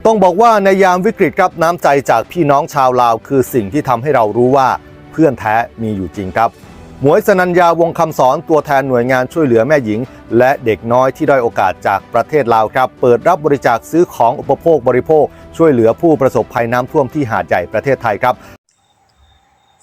ต้องบอกว่าในยามวิกฤตครับ น้ำใจจากพี่น้องชาวลาวคือสิ่งที่ทำให้เรารู้ว่าเพื่อนแท้มีอยู่จริงครับ หมวยสนัญญาวงศ์คำสอน ตัวแทนหน่วยงานช่วยเหลือแม่หญิง และเด็กน้อยที่ด้อยโอกาสจากประเทศลาวครับ เปิดรับบริจาคซื้อของอุปโภคบริโภค ช่วยเหลือผู้ประสบภัยน้ำท่วมที่หาดใหญ่ประเทศไทยครับ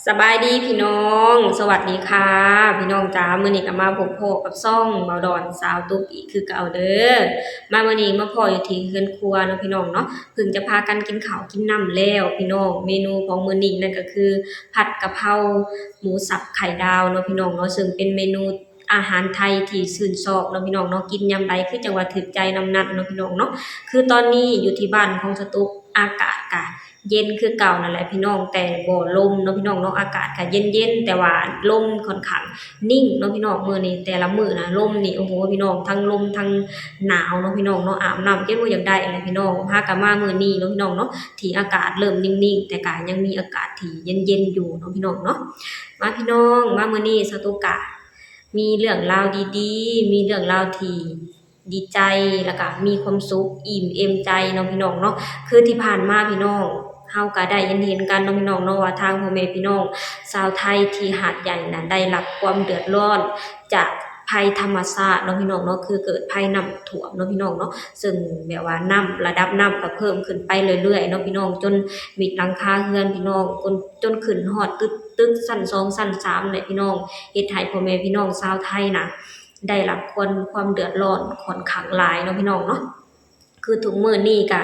ສະບາຍດີພີ່ນ້ອງ ສະຫວັດດີຄ່ະພີ່ນ້ອງຈ້າ ມື້ນີ້ກໍມາພົບພໍ້ກັບຊ່ອງເບົາດອນສາວຕຸກອີກຄືເກົ່າເດີ. ມາມື້ນີ້ມາພໍ້ຢູ່ທີ່ເຮືອນຄົວເນາະພີ່ນ້ອງເນາະ ເພິ່ງຈະພາກັນກິນເຂົ້າກິນນ້ຳແລ້ວພີ່ນ້ອງ. ເມນູຂອງມື້ນີ້ນັ້ນກໍຄື ຜັດກະເພົາໝູສັບໄຂ່ດາວເນາະພີ່ນ້ອງເນາະ ເຊິ່ງເປັນເມນູອາຫານໄທທີ່ຊື່ນຊອບເນາະພີ່ນ້ອງເນາະ ກິນຍາມໃດຄືຈັ່ງວ່າຖືກໃຈນຳນັ້ນເນາະພີ່ນ້ອງເນາະ. ຄືຕອນນີ້ຢູ່ທີ່ບ້ານຂອງສະຕຸກ ອາກາດກະ ເຢັນຄືເກົ່ານັ້ນແຫຼະພີ່ນ້ອງ ແຕ່ບໍ່ລົມເນາະພີ່ນ້ອງເນາະ ອາກາດກະເຢັນໆ ແຕ່ວ່າລົມຂ້ອນຂ້າງນິ່ງເນາະພີ່ນ້ອງ. ມື້ນີ້ແຕ່ລະມື້ນະ ລົມນີ້ ໂອ້ໂຫ ພີ່ນ້ອງ ທັງລົມທັງໜາວເນາະພີ່ນ້ອງເນາະ ອາບນ້ຳຈົນບໍ່ຢາກໄດ້ແຫຼະພີ່ນ້ອງ. ຫາກະມາມື້ນີ້ເນາະພີ່ນ້ອງເນາະ ທີ່ອາກາດເລີ່ມນິ່ງໆ ແຕ່ກະຍັງມີອາກາດທີ່ເຢັນໆຢູ່ເນາະພີ່ນ້ອງເນາະ. ມາພີ່ນ້ອງ ມາມື້ນີ້ສະຕຸກກະມີເລື່ອງລາວດີໆ ມີເລື່ອງລາວທີ່ ດີໃຈ ແລ້ວກະມີຄວາມສຸກ ອີ່ມເອມໃຈເນາະພີ່ນ້ອງເນາະ. ຄືທີ່ຜ່ານມາພີ່ນ້ອງ ເຮົາກະໄດ້ເຫັນໆກັນເນາະພີ່ນ້ອງເນາະ ວ່າທາງພໍ່ແມ່ພີ່ນ້ອງຊາວໄທທີ່ຫາດໃຫຍ່ນັ້ນ ໄດ້ຮັບຄວາມເດືອດຮ້ອນຈາກໄພທຳມະຊາດເນາະພີ່ນ້ອງເນາະ ຄືເກີດໄພນ້ຳຖ້ວມເນາະພີ່ນ້ອງເນາະ ເຊິ່ງແບບວ່ານ້ຳ ລະດັບນ້ຳກໍເພີ່ມຂຶ້ນໄປເລື້ອຍໆເນາະພີ່ນ້ອງ ຈົນມິດຫຼັງຄາເຮືອນພີ່ນ້ອງ ຈົນ ຈົນຂຶ້ນຮອດຕຶກ ຕຶກຊັ້ນສອງຊັ້ນສາມແຫຼະພີ່ນ້ອງ ເຮັດໃຫ້ພໍ່ແມ່ພີ່ນ້ອງຊາວໄທນະ ໄດ້ຮັບຄວາມ ຄວາມເດືອດຮ້ອນຂ້ອນຂ້າງຫຼາຍເນາະພີ່ນ້ອງເນາະ. ຄືທຸກມື້ນີ້ກະ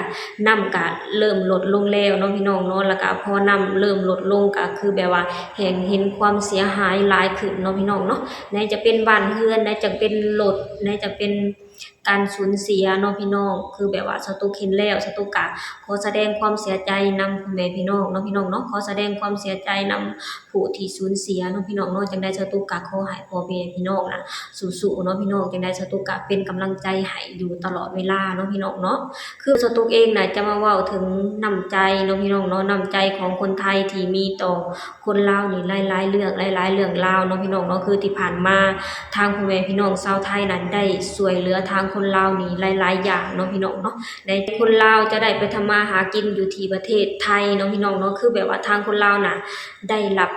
ນ້ຳກະເລີ່ມລົດລົງແລ້ວເນາະພີ່ນ້ອງເນາະ ແລ້ວກະພໍນ້ຳເລີ່ມລົດລົງກະຄືແບບວ່າແຮ່ງເຫັນຄວາມເສຍຫາຍຫຼາຍຂຶ້ນເນາະພີ່ນ້ອງເນາະ ໃນຈະເປັນບ້ານເຮືອນ ໃນຈະເປັນລົດ ໃນຈະເປັນການສູນເສຍເນາະພີ່ນ້ອງ. ຄືແບບວ່າສະຕຸກເຫັນແລ້ວ ສະຕຸກກະຂໍສະແດງຄວາມເສຍໃຈນຳພໍ່ແມ່ພີ່ນ້ອງເນາະພີ່ນ້ອງເນາະ ຂໍສະແດງຄວາມເສຍໃຈນຳ ຜູ້ທີ່ສູນເສຍເນາະພີ່ນ້ອງເນາະ. ຈັ່ງໃດສະຕຸກກະຂໍໃຫ້ພໍ່ແມ່ພີ່ນ້ອງນະ ສູ້ໆເນາະພີ່ນ້ອງ ຈັ່ງໃດສະຕຸກກະເປັນກຳລັງໃຈໃຫ້ຢູ່ຕະຫຼອດເວລາເນາະພີ່ນ້ອງເນາະ. ຄືສະຕຸກເອງນະຈະມາເວົ້າເຖິງນ້ຳໃຈເນາະພີ່ນ້ອງເນາະ ນ້ຳໃຈຂອງຄົນໄທທີ່ມີຕໍ່ຄົນລາວນີ້ຫຼາຍໆເລື່ອງ ຫຼາຍໆເລື່ອງລາວເນາະພີ່ນ້ອງເນາະ. ຄືທີ່ຜ່ານມາທາງພໍ່ແມ່ພີ່ນ້ອງຊາວໄທນັ້ນໄດ້ຊ່ວຍເຫຼືອທາງຄົນລາວນີ້ຫຼາຍໆຢ່າງເນາະພີ່ນ້ອງເນາະ ໃນຄົນລາວຈະໄດ້ໄປທຳມາຫາກິນຢູ່ທີ່ປະເທດໄທເນາະພີ່ນ້ອງເນາະ ຄືແບບວ່າທາງຄົນລາວນະ ໄດ້ຮັບ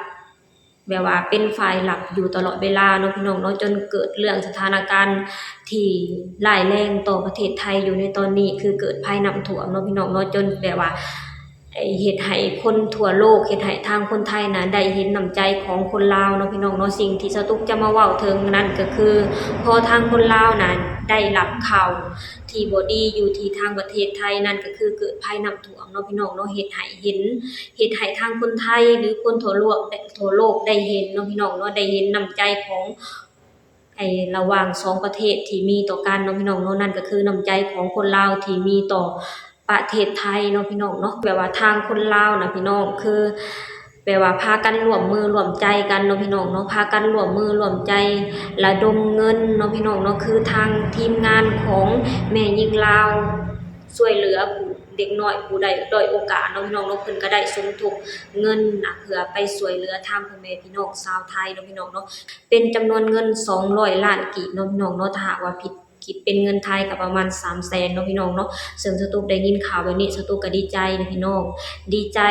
ແບບວ່າເປັນຝ່າຍຮັບຢູ່ຕະຫຼອດເວລາເນາະພີ່ນ້ອງເນາະ ຈົນເກີດເລື່ອງສະຖານະການທີ່ຮ້າຍແຮງຕໍ່ປະເທດໄທຢູ່ໃນຕອນນີ້ ຄືເກີດໄພນ້ຳຖ້ວມເນາະພີ່ນ້ອງເນາະ ຈົນແບບວ່າ ເຮັດໃຫ້ຄົນທົ່ວໂລກ ເຮັດໃຫ້ທາງຄົນໄທນະໄດ້ເຫັນນ້ຳໃຈຂອງຄົນລາວເນາະພີ່ນ້ອງເນາະ. ສິ່ງທີ່ສະຕຸກຈະມາເວົ້າເຖິງນັ້ນກໍຄື ພໍທາງຄົນລາວນະໄດ້ຮັບຂ່າວທີ່ບໍ່ດີຢູ່ທີ່ທາງປະເທດໄທນັ້ນ ກໍຄືເກີດໄພນ້ຳຖ້ວມເນາະພີ່ນ້ອງເນາະ ເຮັດໃຫ້ເຫັນ ເຮັດໃຫ້ທາງຄົນໄທ ຫຼື ຄົນທົ່ວໂລກ ທົ່ວໂລກໄດ້ເຫັນເນາະພີ່ນ້ອງເນາະ ໄດ້ເຫັນນ້ຳໃຈຂອງ ໄອ້ລະຫວ່າງສອງປະເທດທີ່ມີຕໍ່ກັນເນາະພີ່ນ້ອງເນາະ ນັ້ນກໍຄືນ້ຳໃຈຂອງຄົນລາວທີ່ມີຕໍ່ປະເທດໄທເນາະພີ່ນ້ອງເນາະ. ແບບວ່າທາງຄົນລາວນະພີ່ນ້ອງ ຄືແບບວ່າພາກັນຮ່ວມມືຮ່ວມໃຈກັນເນາະພີ່ນ້ອງເນາະ ພາກັນຮ່ວມມືຮ່ວມໃຈລະດົມເງິນເນາະພີ່ນ້ອງເນາະ ຄືທາງທີມງານຂອງແມ່ຍິງລາວ ຊ່ວຍເຫຼືອຜູ້ເດັກນ້ອຍຜູ້ໄດ້ດ້ອຍໂອກາດເນາະພີ່ນ້ອງເນາະ ເພິ່ນກໍໄດ້ສົມທົບເງິນນະ ເພື່ອໄປຊ່ວຍເຫຼືອທາງພໍ່ແມ່ພີ່ນ້ອງຊາວໄທເນາະພີ່ນ້ອງເນາະ ເປັນຈຳນວນເງິນສອງຮ້ອຍລ້ານກີບເນາະພີ່ນ້ອງເນາະ ຖ້າຫາກວ່າຜິດ ຄິດເປັນເງິນໄທກໍປະມານສາມແສນເນາະພີ່ນ້ອງເນາະ. ເຊິ່ງສະຕຸກໄດ້ຍິນຂ່າວແບບນີ້ ສະຕຸກກໍດີໃຈນະພີ່ນ້ອງ ດີໃຈ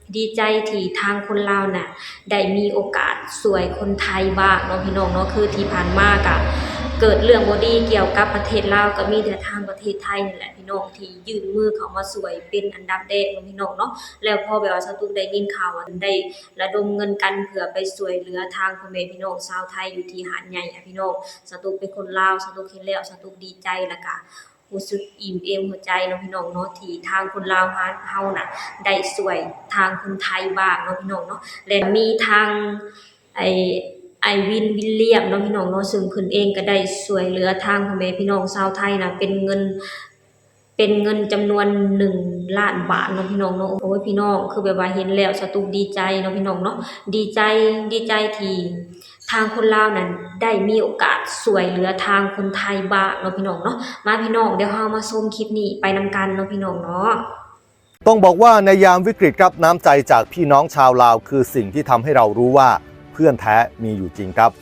ດີໃຈທີ່ທາງຄົນລາວນະ ໄດ້ມີໂອກາດຊ່ວຍຄົນໄທບ້າງເນາະພີ່ນ້ອງເນາະ. ຄືທີ່ຜ່ານມາກະເກີດເລື່ອງບໍ່ດີກ່ຽວກັບປະເທດລາວ ກໍມີແຕ່ທາງປະເທດໄທນີ້ແຫຼະພີ່ນ້ອງ ທີ່ຍື່ນມືເຂົ້າມາຊ່ວຍເປັນອັນດັບແລກເນາະພີ່ນ້ອງເນາະ. ແລ້ວພໍແບບວ່າສະຕຸກໄດ້ຍິນຂ່າວວ່າໄດ້ລະດົມເງິນກັນເພື່ອໄປຊ່ວຍເຫຼືອທາງພໍ່ແມ່ພີ່ນ້ອງຊາວໄທຢູ່ທີ່ຫາດໃຫຍ່ອະພີ່ນ້ອງ ສະຕຸກເປັນຄົນລາວ ສະຕຸກເຫັນແລ້ວ ສະຕຸກດີໃຈ ແລ້ວກະ ຮູ້ສຶກອີ່ມເອມຫົວໃຈເນາະພີ່ນ້ອງເນາະ ທີ່ທາງຄົນລາວເຮົານະ ໄດ້ຊ່ວຍທາງຄົນໄທບ້າງເນາະພີ່ນ້ອງເນາະ. ແລະມີທາງ ໄອ້ ໄອ້ ວິນ ວິນລຽມເນາະພີ່ນ້ອງເນາະ ເຊິ່ງເພິ່ນເອງກໍໄດ້ຊ່ວຍເຫຼືອທາງພໍ່ແມ່ພີ່ນ້ອງຊາວໄທນະ ເປັນເງິນ ເປັນເງິນຈຳນວນໜຶ່ງລ້ານບາດເນາະພີ່ນ້ອງເນາະ. ໂອ້ຍ ພີ່ນ້ອງ ຄືແບບວ່າເຫັນແລ້ວສະຕຸກດີໃຈເນາະພີ່ນ້ອງເນາະ ດີໃຈ ດີໃຈທີ່ ທາງຄົນລາວນັ້ນໄດ້ມີໂອກາດຊ່ວຍເຫຼືອທາງຄົນໄທບ້າງເນາະພີ່ນ້ອງເນາະ. ມາພີ່ນ້ອງ ດຽວເຮົາມາຊົມຄລິບນີ້ໄປນຳກັນເນາະພີ່ນ້ອງເນາະ. ต้องบอกว่าในยามวิกฤตครับ น้ำใจจากพี่น้องชาวลาวคือสิ่งที่ทำให้เรารู้ว่าเพื่อนแท้มีอยู่จริงครับ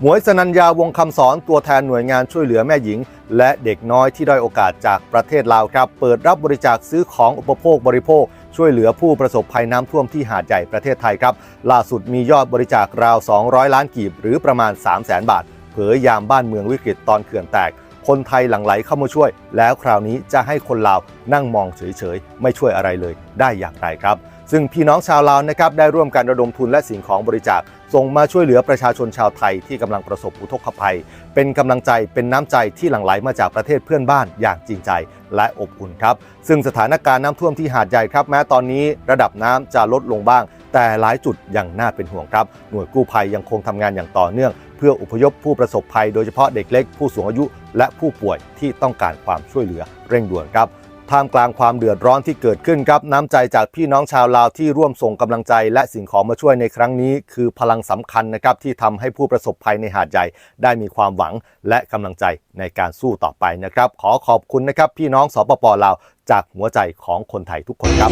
หมวยสนัญญาวงศ์คำสอน ตัวแทนหน่วยงานช่วยเหลือแม่หญิง และเด็กน้อยที่ด้อยโอกาสจากประเทศลาวครับ เปิดรับบริจาคซื้อของอุปโภคบริโภค ช่วยเหลือผู้ประสบภัยน้ำท่วมที่หาดใหญ่ประเทศไทยครับ ล่าสุดมียอดบริจาคราว สองร้อยล้านกีบ หรือประมาณ สามแสนบาท เผยยามบ้านเมืองวิกฤตตอนเขื่อนแตก คนไทยหลั่งไหลเข้ามาช่วย แล้วคราวนี้จะให้คนลาวนั่งมองเฉยๆ ไม่ช่วยอะไรเลยได้อย่างไรครับ ซึ่งพี่น้องชาวลาวนะครับ ได้ร่วมกันระดมทุนและสิ่งของบริจาค ส่งมาช่วยเหลือประชาชนชาวไทยที่กำลังประสบอุทกภัย เป็นกำลังใจ เป็นน้ำใจที่หลั่งไหลมาจากประเทศเพื่อนบ้านอย่างจริงใจและอบอุ่นครับ ซึ่งสถานการณ์น้ำท่วมที่หาดใหญ่ครับ แม้ตอนนี้ระดับน้ำจะลดลงบ้าง แต่หลายจุดยังน่าเป็นห่วงครับ หน่วยกู้ภัยยังคงทำงานอย่างต่อเนื่อง เพื่ออพยพผู้ประสบภัย โดยเฉพาะเด็กเล็ก ผู้สูงอายุ และผู้ป่วยที่ต้องการความช่วยเหลือเร่งด่วนครับ ท่ามกลางความเดือดร้อนที่เกิดขึ้นครับ น้ำใจจากพี่น้องชาวลาวที่ร่วมส่งกำลังใจและสิ่งของมาช่วยในครั้งนี้ คือพลังสำคัญนะครับ ที่ทำให้ผู้ประสบภัยในหาดใหญ่ได้มีความหวังและกำลังใจในการสู้ต่อไปนะครับ ขอขอบคุณนะครับ พี่น้อง สปป ลาว จากหัวใจของคนไทยทุกคนครับ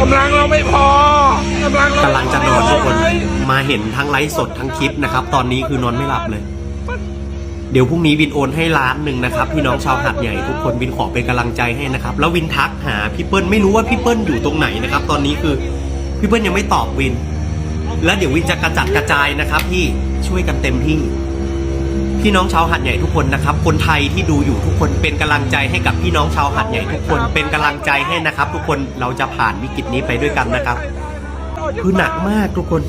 กำลังเราไม่พอกำลังเรา กำลังจะนอนทุกคน ไม่พอ มาเห็นทั้งไลฟ์สดทั้งคลิปนะครับ ตอนนี้คือนอนไม่หลับเลย เดี๋ยวพรุ่งนี้วินโอนให้ล้านหนึ่งนะครับ พี่น้องชาวหาดใหญ่ทุกคน วินขอเป็นกำลังใจให้นะครับ แล้ววินทักหาพี่เปิ้ล ไม่รู้ว่าพี่เปิ้ลอยู่ตรงไหนนะครับ ตอนนี้คือพี่เปิ้ลยังไม่ตอบวิน แล้วเดี๋ยววินจะกระจัดกระจายนะครับพี่ ช่วยกันเต็มที่ พี่น้องชาวหาดใหญ่ทุกคนนะครับ คนไทยที่ดูอยู่ทุกคน เป็นกำลังใจให้กับพี่น้องชาวหาดใหญ่ทุกคน เป็นกำลังใจให้นะครับทุกคน เราจะผ่านวิกฤตนี้ไปด้วยกันนะครับ คือหนักมากทุกคน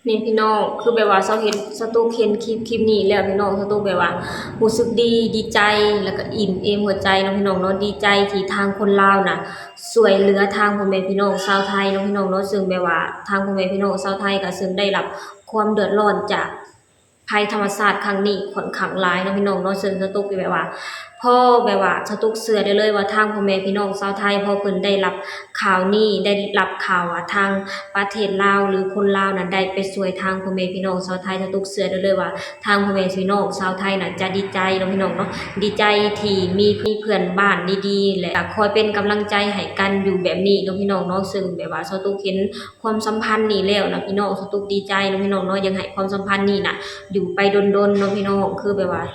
ນີ້ພີ່ນ້ອງ ຄືແບບວ່າສາວເຫັນ ສາວຕຸກເຫັນຄລິບ ຄລິບນີ້ແລ້ວພີ່ນ້ອງ ສາວຕຸກແບບວ່າຮູ້ສຶກດີ ດີໃຈ ແລ້ວກໍອີ່ມເອມຫົວໃຈເນາະພີ່ນ້ອງເນາະ ດີໃຈທີ່ທາງຄົນລາວນະ ຊ່ວຍເຫຼືອທາງພໍ່ແມ່ພີ່ນ້ອງຊາວໄທເນາະພີ່ນ້ອງເນາະ ເຊິ່ງແບບວ່າທາງພໍ່ແມ່ພີ່ນ້ອງຊາວໄທກໍເຊິ່ງໄດ້ຮັບຄວາມເດືອດຮ້ອນຈາກໄພທຳມະຊາດຄັ້ງນີ້ຂ້ອນຂ້າງຫຼາຍເນາະພີ່ນ້ອງເນາະ ເຊິ່ງສາວຕຸກແບບວ່າ ພໍແບບວ່າສາວຕຸກເຊື່ອໄດ້ເລີຍວ່າທາງພໍ່ແມ່ພີ່ນ້ອງຊາວໄທ ພໍເພິ່ນໄດ້ຮັບຂ່າວນີ້ ໄດ້ຮັບຂ່າວວ່າທາງປະເທດລາວ ຫຼື ຄົນລາວນັ້ນໄດ້ໄປຊ່ວຍທາງພໍ່ແມ່ພີ່ນ້ອງຊາວໄທ ສາວຕຸກເຊື່ອໄດ້ເລີຍວ່າທາງພໍ່ແມ່ພີ່ນ້ອງຊາວໄທນັ້ນຈະດີໃຈເນາະພີ່ນ້ອງເນາະ ດີໃຈທີ່ມີ ມີເພື່ອນບ້ານດີໆ ແລະ ຄອຍເປັນກຳລັງໃຈໃຫ້ກັນຢູ່ແບບນີ້ເນາະພີ່ນ້ອງເນາະ ເຊິ່ງແບບວ່າສາວຕຸກເຫັນຄວາມສຳພັນນີ້ແລ້ວນະພີ່ນ້ອງ ສາວຕຸກດີໃຈເນາະພີ່ນ້ອງເນາະ ຢາກໃຫ້ຄວາມສຳພັນນີ້ນະຢູ່ໄປດົນໆເນາະພີ່ນ້ອງ ຄືແບບວ່າ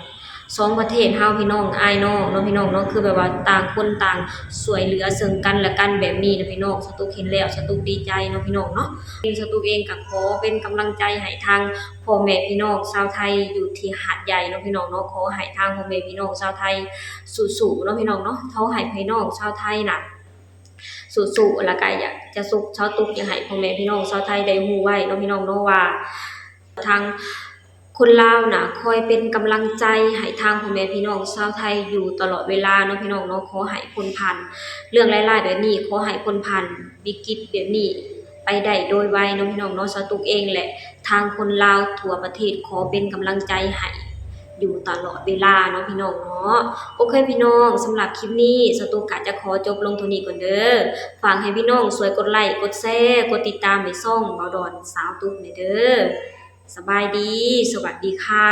ສອງປະເທດເຮົາພີ່ນ້ອງອ້າຍນ້ອງເນາະພີ່ນ້ອງເນາະ ຄືແບບວ່າຕ່າງຄົນຕ່າງຊ່ວຍເຫຼືອເຊິ່ງກັນແລະກັນແບບນີ້ນະພີ່ນ້ອງ ສາວຕຸກເຫັນແລ້ວສາວຕຸກດີໃຈເນາະພີ່ນ້ອງເນາະ ສາວຕຸກເອງກໍຂໍເປັນກຳລັງໃຈໃຫ້ທາງພໍ່ແມ່ພີ່ນ້ອງຊາວໄທຢູ່ທີ່ຫາດໃຫຍ່ເນາະພີ່ນ້ອງເນາະ ຂໍໃຫ້ທາງພໍ່ແມ່ພີ່ນ້ອງຊາວໄທສູ້ໆເນາະພີ່ນ້ອງເນາະ ຂໍໃຫ້ພີ່ນ້ອງຊາວໄທນະສູ້ໆ ແລ້ວກໍຢາກຈະສຸກ ສາວຕຸກຢາກໃຫ້ພໍ່ແມ່ພີ່ນ້ອງຊາວໄທໄດ້ຮູ້ໄວ້ເນາະພີ່ນ້ອງເນາະວ່າ ທາງຄົນລາວນະຄອຍເປັນກຳລັງໃຈໃຫ້ທາງພໍ່ແມ່ພີ່ນ້ອງຊາວໄທຢູ່ຕະຫຼອດເວລາເນາະພີ່ນ້ອງເນາະ ຂໍໃຫ້ພົ້ນຜ່ານເລື່ອງຮ້າຍໆແບບນີ້ ຂໍໃຫ້ພົ້ນຜ່ານວິກິດແບບນີ້ໄປໄດ້ໂດຍໄວເນາະພີ່ນ້ອງເນາະ ສາວຕຸກເອງ ແລະ ທາງຄົນລາວທົ່ວປະເທດ ຂໍເປັນກຳລັງໃຈໃຫ້ຢູ່ຕະຫຼອດເວລາເນາະພີ່ນ້ອງເນາະ ໂອເຄພີ່ນ້ອງ ສຳລັບຄລິບນີ້ ສາວຕຸກກະຈະຂໍຈົບລົງເທົ່ານີ້ກ່ອນເດີ ຝາກໃຫ້ພີ່ນ້ອງຊ່ວຍກົດໄລ ກົດແຊ ກົດຕິດຕາມໃຫ້ຊ່ອງເບົາດອນສາວຕຸກແດ່ເດີ. ສະບາຍດີ ສະຫວັດດີຄ່ະ.